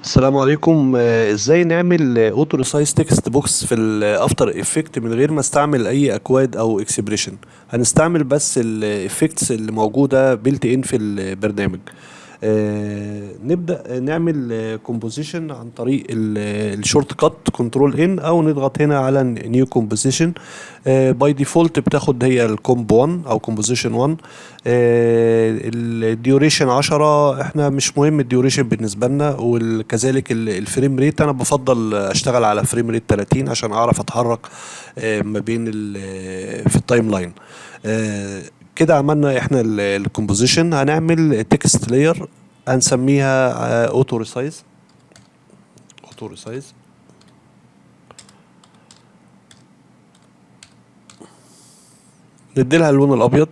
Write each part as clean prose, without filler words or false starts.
السلام عليكم. ازاي نعمل auto resize text box في ال After Effect من غير ما استعمل اي اكواد او expression؟ هنستعمل بس ال effects اللي موجودة built in في البرنامج. نبدا نعمل composition عن طريق ال shortcut control N، او نضغط هنا على new composition. by default بتاخد هي ال comp 1 او composition 1. ال duration 10، احنا مش مهم ال duration بالنسبة لنا، وكذلك ال frame rate. انا بفضل اشتغل على frame rate 30 عشان اعرف اتحرك ما بين في ال timeline. كده عملنا احنا ال composition. هنعمل text layer هنسميها auto resize، auto resize. نديلها اللون الابيض.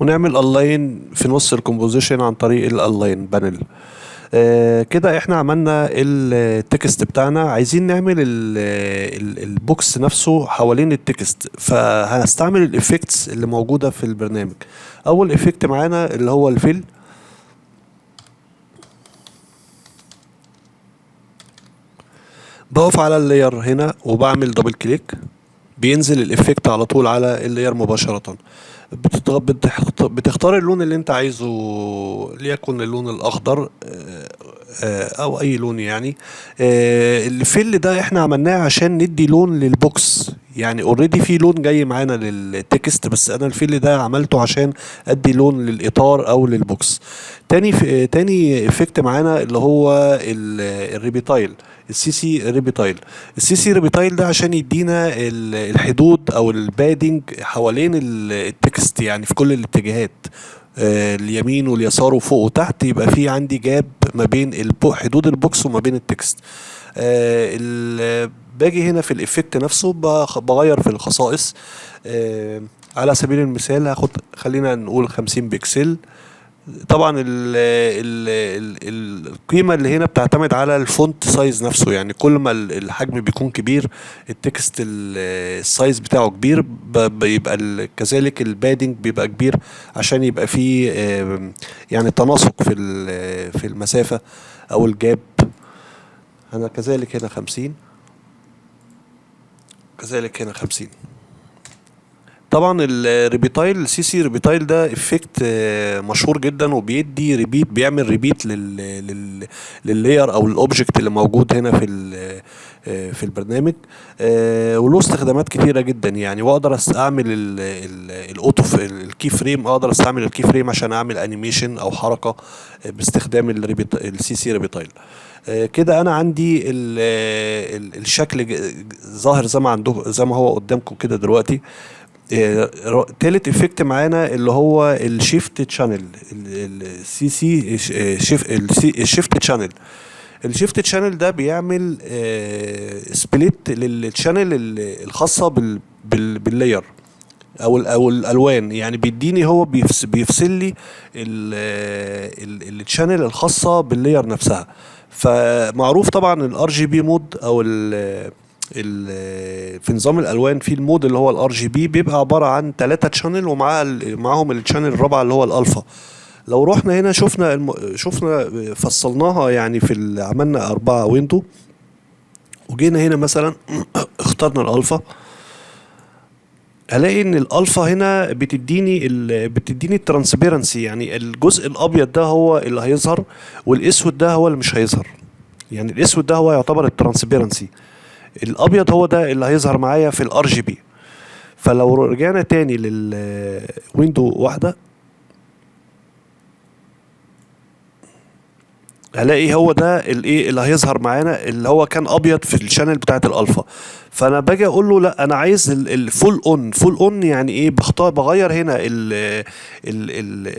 ونعمل align في نص ال composition عن طريق ال align panel. كده احنا عملنا ال text بتاعنا. عايزين نعمل ال box نفسه حوالين ال text، فهنستعمل ال effects اللي موجودة في البرنامج. اول effect معانا اللي هو ال fill. بقف على ال layer هنا وبعمل double click، بينزل ال effect على طول على ال layer مباشرة. بتختار اللون اللي انت عايزه، ليكن اللون الاخضر، او اي لون يعني. ال fill ده احنا عملناه عشان ندي لون لل box، يعني already في لون جاي معانا لل text، بس انا ال fill ده عملته عشان ادي لون للاطار او لل box. تاني effect معانا اللي هو ال RepeTile، ال CC RepeTile. ال CC RepeTile ده عشان يدينا الحدود او ال padding حوالين ال text، يعني في كل الاتجاهات، اليمين واليسار وفوق وتحت، يبقى في عندي gap ما بين حدود ال box وما بين ال text. باجي هنا في ال effect نفسه بغير في الخصائص. على سبيل المثال هاخد، خلينا نقول 50 بكسل. طبعا القيمة اللي هنا بتعتمد على ال font size نفسه، يعني كل ما الحجم بيكون كبير، ال text ال size بتاعه كبير، بيبقى كذلك ال padding بيبقى كبير عشان يبقى فيه تناسق في المسافة او ال gap. انا كذلك هنا 50، كذلك هنا 50. طبعا ال RepeTile، CC RepeTile ده effect مشهور جدا، وبيدي repeat، بيعمل repeat لل layer او ال object اللي موجود هنا في البرنامج، وله استخدامات كتيرة جدا يعني. واقدر اعمل ال auto ال key frame، اقدر استعمل ال key frame عشان اعمل animation او حركة، باستخدام ال CC RepeTile. كده انا عندي الشكل ظاهر زي ما هو قدامكم كده دلوقتي. تالت effect معانا اللي هو ال shift channel، ال CC ال shift channel. ال shift channel ده بيعمل split لل channel الخاصة بال layer او الالوان، يعني بيديني هو بيفصل لي ال channel الخاصة بال layer نفسها. فمعروف طبعا ال RGB mode او في نظام الالوان في ال mode اللي هو ال RGB بيبقى عبارة عن 3 channel ومعاها معاهم ال channel الرابعة اللي هو الالفا. لو رحنا هنا شفنا فصلناها يعني في عملنا 4 window، وجينا هنا مثلا اخترنا الالفا، هلاقي ان الالفا هنا بتديني ال transparency، يعني الجزء الابيض ده هو اللي هيظهر والاسود ده هو اللي مش هيظهر. يعني الاسود ده هو يعتبر ال transparency، الابيض هو ده اللي هيظهر معايا في ال RGB. فلو رجعنا تاني لل window واحدة هلاقي هو ده اللي هيظهر معانا اللي هو كان ابيض في ال channel بتاعت الالفا. فانا باجي اقول له لا، انا عايز ال full on. full on يعني ايه؟ بغير هنا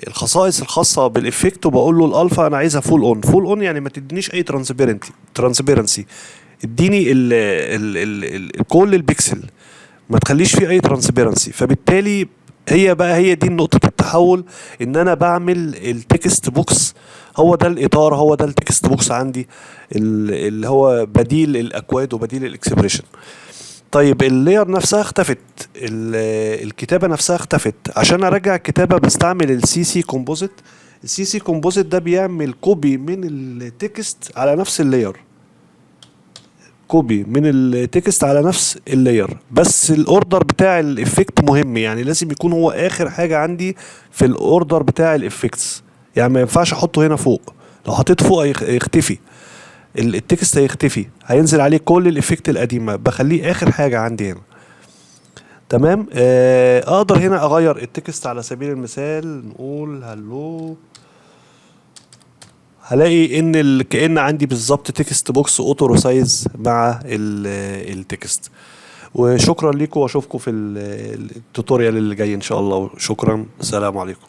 الخصائص الخاصة بال effect وبقول له الالفا انا عايزها full on. full on يعني ما تدينيش اي transparency، اديني كل البكسل، ما تخليش فيه اي transparency. فبالتالي هي بقى هي دي نقطة التحول، ان انا بعمل ال text box هو ده الاطار، هو ده ال text box عندي اللي هو بديل الاكواد وبديل ال expression. طيب ال layer نفسها اختفت، الكتابة نفسها اختفت. عشان ارجع الكتابة بستعمل ال CC composite. ال CC composite ده بيعمل copy من ال text على نفس ال layer، copy من ال text على نفس ال layer، بس ال order بتاع ال effect مهم، يعني لازم يكون هو اخر حاجة عندي في ال order بتاع ال effects، يعني ما ينفعش احطه هنا فوق. لو حطيته فوق هيختفي ال text، هيختفي، هينزل عليه كل ال effect القديمه. بخليه اخر حاجة عندي هنا. تمام. اقدر هنا اغير ال text، على سبيل المثال نقول hello، هلاقي ان كأن عندي بالظبط text box auto resize مع ال text. وشكرا لكم، واشوفكم في ال tutorial اللي جاي ان شاء الله. شكرا، السلام عليكم.